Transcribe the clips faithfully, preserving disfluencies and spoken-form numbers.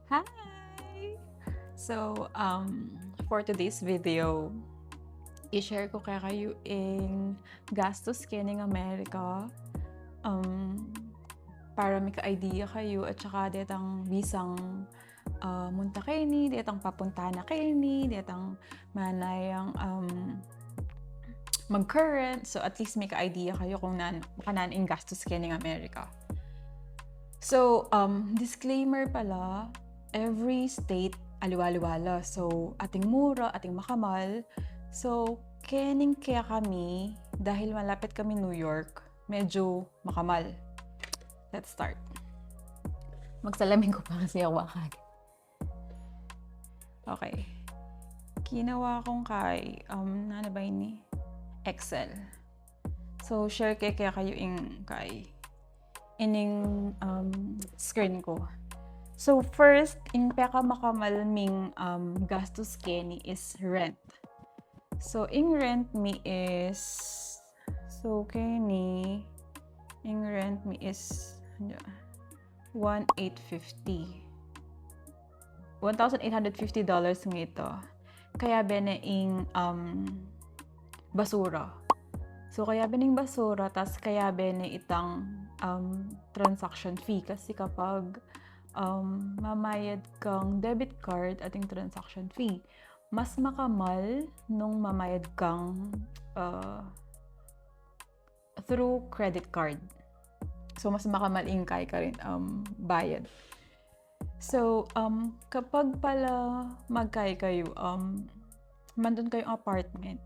Hi! So, um, for today's video, i-share ku kekayu ing gastus kening Amerika, um, para mika idea kayu at saka detang bisang, uh, munta keni, detang papunta na keni, detang mana yang, um, mag-current. So, at least mika idea kayu kung nan-, makananu ing gastus kening Amerika. So, um, disclaimer pala, every state aliwa-aliwa la. So, ating mura, ating makamal. So, kening kekami, dahil malapit kami New York, medyo makamal. Let's start. Magsalamin ku pa kasi aku akag. Okay. Kinawa kung kay, um, nanu ba ini? Excel. So, share ke kekayu ing kay ining, um, screen ku. So, first, ing pekamakamal ming, um, gastus keni is rent. So, ing rent mi is, so, keni, ing rent mi is, one eight fifty. One thousand eight hundred fifty dollars ngito. Kayabe ne ing, um, basura. So, kayabe ne ing basura, tas kayabe ne itang, um, transaction fee. Kasi kapag, um, mamayad kang debit card, ating transaction fee, mas makamal nung mamayad kang, uh, through credit card. So, mas makamal ing kay karin, um, bayad. So, um, kapag pala magkay kayu, um, mandun kayung apartment,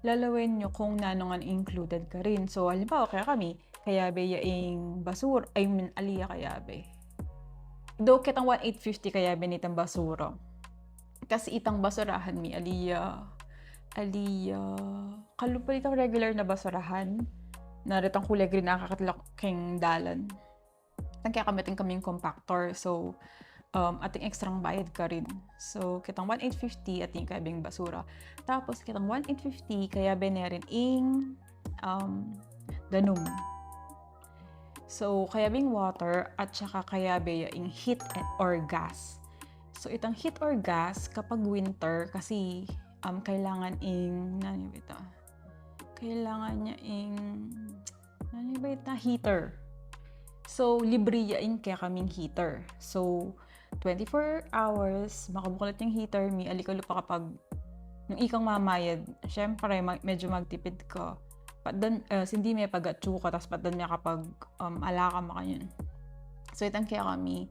lalawen yu kung nanu ngan included karin. So, halimbawa, kekami, kayabe ya ing basura, I mean, ali ya kayabe. Though, ketang one eight fifty kayabe nitang basura. Kasi itang basurahan mi, ali ya, ali ya, kalupa itang regular na basurahan, na retang kule green a kakatlak keng dalan. Itang kekami, atin kaming compactor. So, um, atin extrang bayad karin. So, ketang one eight fifty, atin kayabeng basura. Tapos, ketang one eight fifty, kayabe ne rin ing, um, danum. So, kayabeng water at saka kayabe ya ing heat or gas. So, itang heat or gas, kapag winter, kasi, um, kailangan ing, nanu ba ita? Kailangan niya ing, nanu ba ita? Heater. So, libre ya ing kekaming heater. So, twenty-four hours, makabuklat yang heater mi, ali kalupa kapag nung ikang mamayad, syempre, ma-, medyo magtipid ka. Patdan, uh, sindi me pag-atsu ka, tas patdan me kapag, um, ala ka, makanyan. So, itang kekami,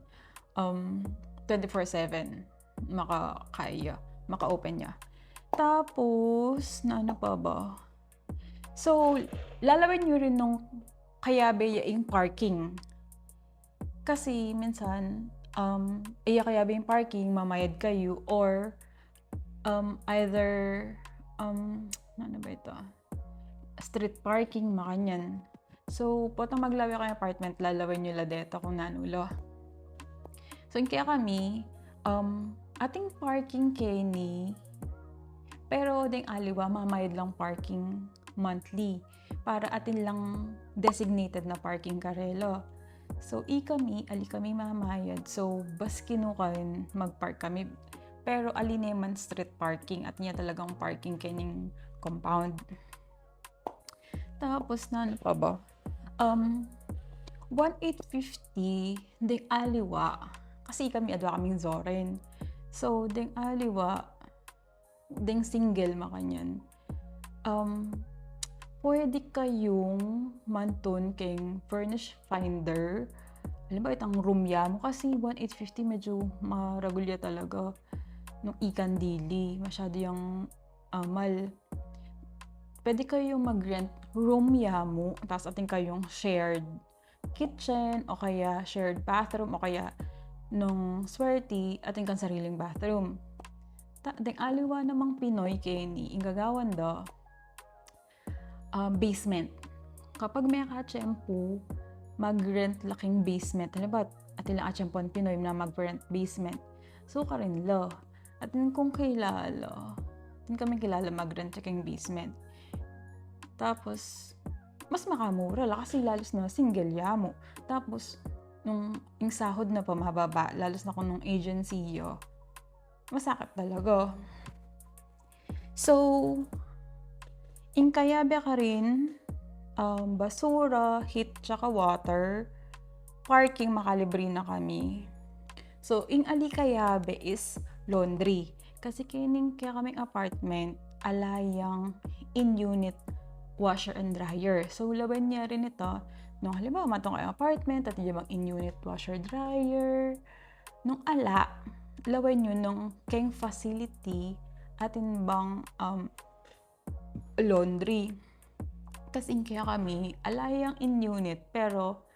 um, twenty-four seven, makakaya, maka-open ya. Tapos, nanu pa ba? So, lalawen yu rin nung kayabe ya ing parking. Kasi minsan, um, e ya kayabe ing parking, mamayad kayu, or, um, either, um, nanu ba ita? Street parking, makanyan. So, potang maglawe kayung apartment, lalawen yu la deta kung nanu la. So, ing kekami, um, atin parking keni, pero deng aliwa, mamayad lang parking monthly. Para atin lang designated na parking karela. So, ikami, ali kami mamayad. So, bas kinu karin mag-park kami. Pero ali ne man street parking, atin ya talagang parking kening compound. Tapos, nanu pa ba? Um, one eight fifty, deng aliwa. Kasi kami, adwa kaming zorin. So, deng aliwa, deng single, makanyan. Um, pwede kayung mantun keng Furnish Finder. Halimbawa, itang room ya mu kasi one eight fifty, medyo maragul ya talaga. Nung ikan dili, masyado yang amal. Pwede kayung mag-rent room ya mu, tas atin kayung shared kitchen, o kaya shared bathroom, o kaya nung swerte, atin kang sariling bathroom. Ta-, deng aliwa namang Pinoy keni, ing gagawan da, ah, basement. Kapag meka tiyempu, mag-rent la keng basement. Halimbawa, atin lang atiyempuan Pinoy na mag-rent basement. So, karin la. Atin kung kilala, atin kaming kilala mag-rent ya keng basement. Tapos, mas makamura la kasi lalu na single ya mu. Tapos, nung ing sahod na pamababa, lalos na kung nung agency ya, masakit talaga. So, ing kayabe karin, um, basura, heat, tsaka water, parking, makalibre na kami. So, ing ali kayabe is laundry. Kasi kening kekaming apartment, ala yang in-unit washer and dryer. So, lawen ya rin ita, nung halimbawa, manung kayang apartment, atin ya bang in-unit washer dryer. Nung ala, lawen yu nung keng facility, atin bang, um, laundry. Kasi ing kekami, ala yang in-unit, pero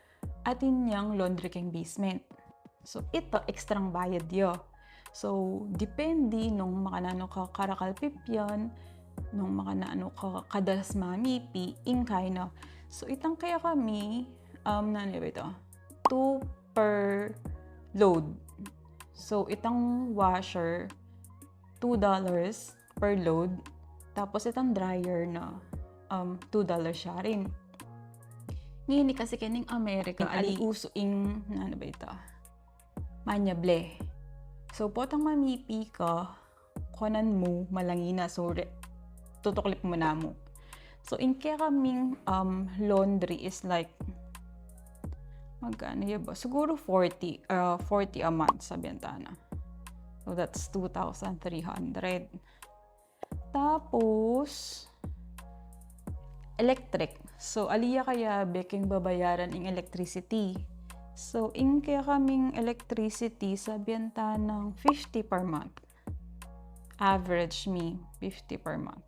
atin yang laundry keng basement. So, ita, extrang bayad ya. So, depende nung makananu ka karakal pipyan, nung makananu ka kadalas mamipi, ing kaya na. So, itang kekami, um, nanu ba ita? Two per load. So, itang washer, two dollars per load. Tapos itang dryer na, um, two dollars siya rin. Ngeni kasi kening Amerika, ing ali uso ing, nanu ba ita? Manyable. So, potang mamipi ka, kuanan mu, malangi na. So, re-, tutuklip mu na mu. So, ing kekaming, um, laundry is like, magkano ya ba? Siguro forty, uh, forty a month, sabihan ta na. So, that's two thousand three hundred. Tapos, electric. So, ali ya kayabe keng babayaran ing electricity. So, ing kekaming electricity, sabihan ta nang fifty per month. Average mi, fifty per month.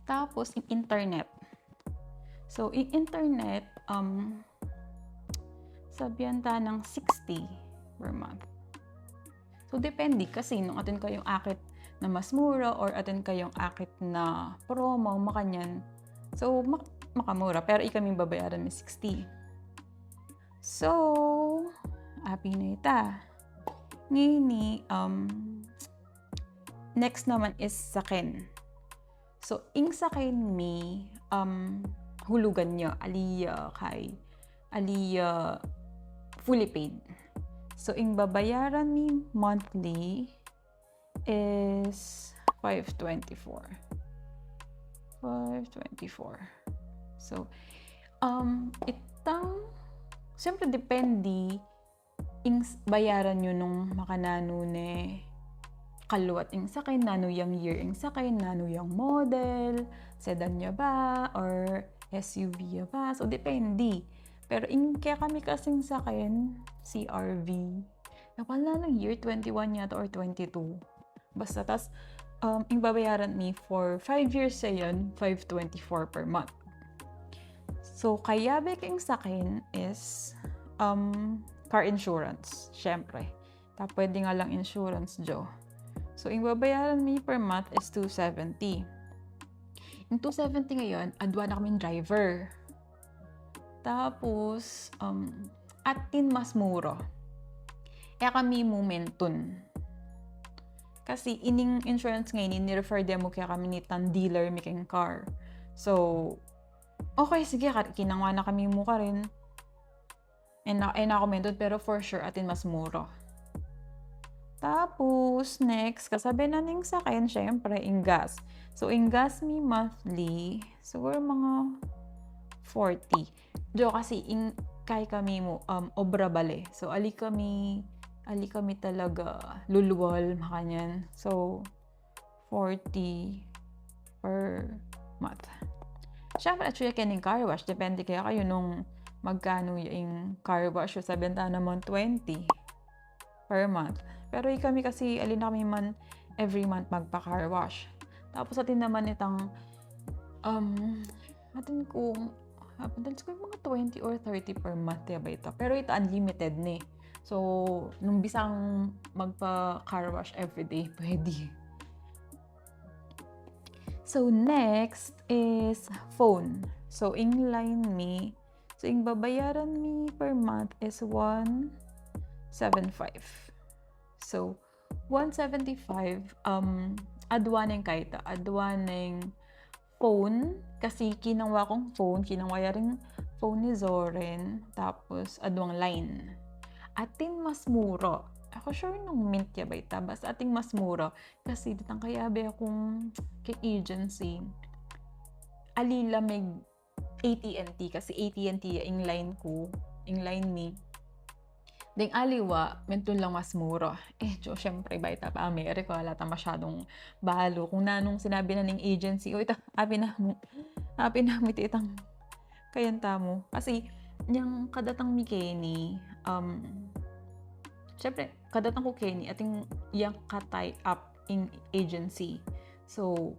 Tapos, ing internet. So, ing internet, um, sabihan ta nang sixty per month. So, depende kasi nung atin kayung akit na mas mura or atin kayung akit na promo, makanyan. So, mak-, makamura. Pero ikaming babayaran mi sixty. So, api na ita. Ngeni, um, next naman is saken. So, ing saken mi, um, hulugan ya, ali ya kay, ali ya fully paid. So, ing babayaran mi monthly is five twenty-four. Five twenty-four. So, um, itang, siyempre depende ing s-, bayaran yu nung makananu ne kaluat ing saken, nanu yang year ing saken, nanu yang model, sedan ya ba, or S U V ya ba. So, depende. Pero ing kekami kasing saken, C R V. Napal na nung year, twenty-one yata or twenty-two. Basta, tas, um, ing babayaran mi for five years ya yan, five twenty-four per month. So, kayabe keng saken is, um, car insurance, syempre. Ta pwede nga lang insurance, jo. So, ing babayaran mi per month is two seventy. Ing two seventy ngayon, adwa na kaming driver. Tapos, um, atin mas mura. E kami mu mentun. Kasi ining insurance ngeni, ni-refer de mu kekami nitang dealer mi keng car. So, okay, sige, ka-, kinangwa na kami mu karin. E na, e na ku mentun, pero for sure, atin mas mura. Tapos, next, kasabe na ning saken, syempre, ing gas. So, ing gas mi monthly, siguro mga forty. Jo, kasi ing, kay kami mu, um, obra bale. So, ali kami, ali kami talaga luluwal, makanyan. So, forty per month. Syempre, actually, kening car wash, depende kaya kayu nung magkanu ya ing car wash. So, sabihan ta naman twenty per month. Pero ikami kasi, ali na kami man every month magpa-car wash. Tapos, atin naman itang, um, atin kung, atin siguro mga twenty or thirty per month, ya ba ita? Pero ita unlimited ne. So, nung bisang magpa-car wash everyday, pwede. So, next is phone. So, ing line mi, so, ing babayaran mi per month is one seven five. So, one seventy-five, um, adwa neng kayta, adwa neng phone, kasi kinangwa kung phone, kinangwa ya ring phone ni Zoren, tapos aduang line. Atin mas mura. Aku sure nung Mint ya ba ita, basta atin mas mura. Kasi datang kayabe akung keng agency. Ali la meg A T and T, kasi A T and T ya ing line ku, ing line mi. Deng aliwa, mentun lang mas mura. Eh, jo, syempre, ba ita pa Amerika, ala ta masyadung balu kung nanung sinabi na ning agency, "O, ita, apin na mu, apin na mu iti itang kayan tamu." Kasi, nyang kadatang mi keni, um, syempre, kadatang ku keni, atin yang ka-tie up ing agency. So,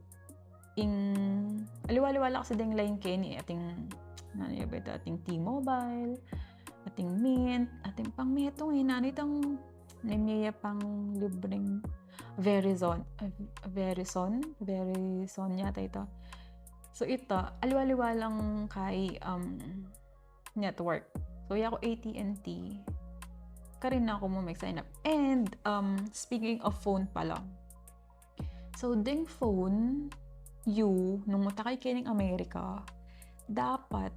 ing, aliwa-aliwa la kasi deng line keni, atin, nanu ya ba ita, atin T-Mobile, atin Mint, atin pang metung, eh, nanu itang name ya pang libreng Verizon, eh, Verizon, Verizon yata ita. So, ita, aliwa-aliwa lang kay, um, network. So, yaku A T and T. Karin na ku mu mag-sign up. And, um, speaking of phone pala. So, deng phone yu, nung munta kayu kening Amerika, dapat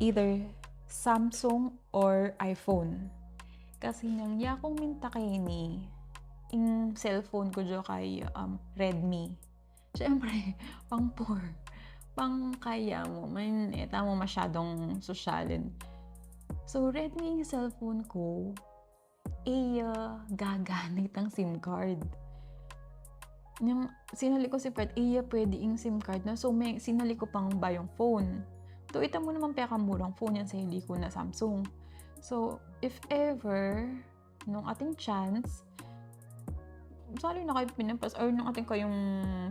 either Samsung or iPhone. Kasi nyang yakung minta keni, ing cellphone ku jo kay, um, Redmi. Siyempre, pang poor. Pang kaya mu, man, e tamu masyadung sosyalin. So, Redmi ing cellphone ku, e ya gagana itang SIM card. Nyang sinali kung SIM card, e ya pwede ing SIM card na. So, me, sinali ku pang bayung phone. To, ita mu naman pekamurang phone yan, sinali ku na Samsung. So, if ever, nung atin chance, sali na kayu Pilipinas, or nung atin kayung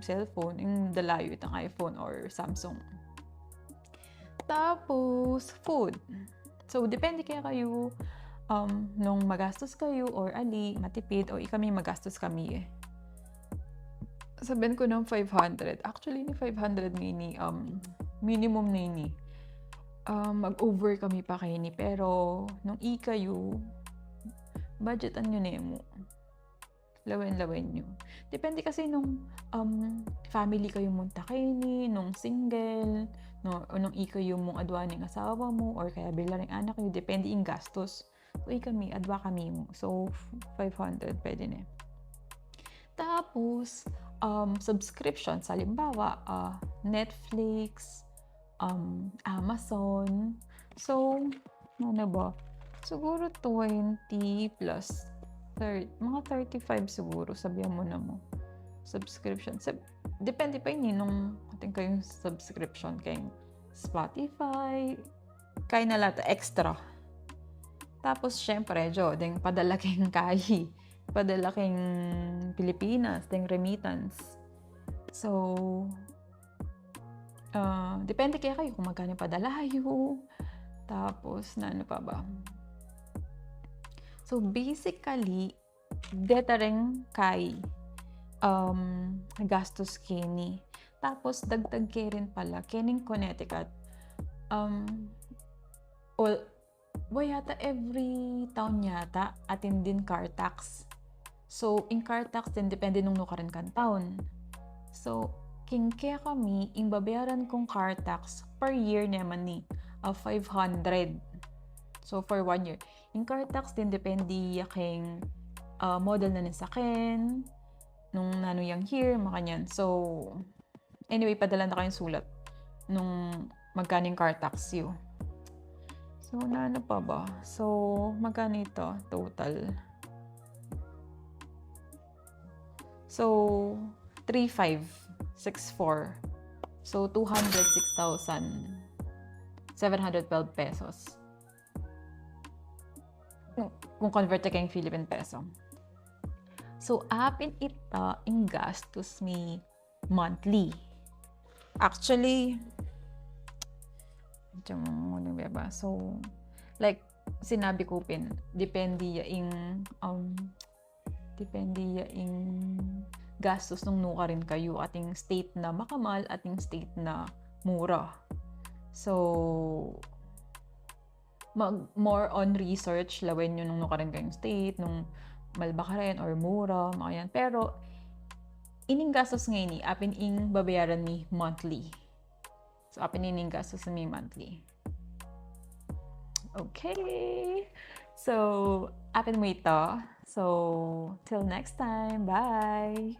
cellphone, ing dala yu itang iPhone or Samsung. Tapos, food. So, depende kaya kayu, um, nung magastus kayu or ali, matipid, o ikami magastus kami e. Sabian ku nang five hundred. Actually, ni five hundred ngeni, um, minimum na ini. Um, mag-over kami pa keni. Pero, nung ikayu, budgetan yu ne mu. Lawen-lawen yu. Depende kasi nung, um, family kayu munta keni, nung single, no, o nung ikayu mung adua ning asawa mu, or kayabe la ring anak yu, depende ing gastus. So, ikami, adua kami mu. So, f-, five hundred, pwede ne. Tapos, um, subscription, halimbawa, ah, Netflix, um, Amazon. So, ano ba? Siguro twenty plus thirty, mga thirty-five siguro, sabian mu na mu. Subscription. Sab-, depende pa ini nung atin kayung subscription keng Spotify, kaya na la ta extra. Tapos, syempre, jo, deng padala keng kay, padala keng Pilipinas, deng remittance. So, ah, depende kaya kayu kung magkanu padala yu. Tapos, nanu pa ba? So, basically, deta ring kay, um, gastus keni. Tapos, dagdag ke rin pala, kening Connecticut, um, well, wa yata every town yata, atin din car tax. So, ing car tax din, depende nung nukarin kang town. So, king kekami, ing babayaran kung car tax per year naman ni, ah, five hundred. So, for one year. Ing car tax din, depende ya keng, ah, model na ning saken, nung nanu yang year, makanyan. So, anyway, padala na kayung sulat nung magkanu ing car tax yu. So, nanu pa ba? So, magkanu ita total? So, three five six four. So, two hundred six thousand seven hundred twelve pesos. Kung, kung convert keng Philippine peso. So, apin ita ing gastus mi monthly. Actually, diyan muna, diba? So, like, sinabi ku pin, depende ya ing, um, depende ya ing gastus nung nukarin kayu, atin state na makamal, atin state na mura. So, mag-, more on research, lawen yu nung nukarin kayung state, nung malba karin or mura, makanyan. Pero, ining gastus ngeni, apin ing babayaran mi monthly. So, apin ining gastus mi monthly. Okay. So, apin mu ita. So, till next time. Bye.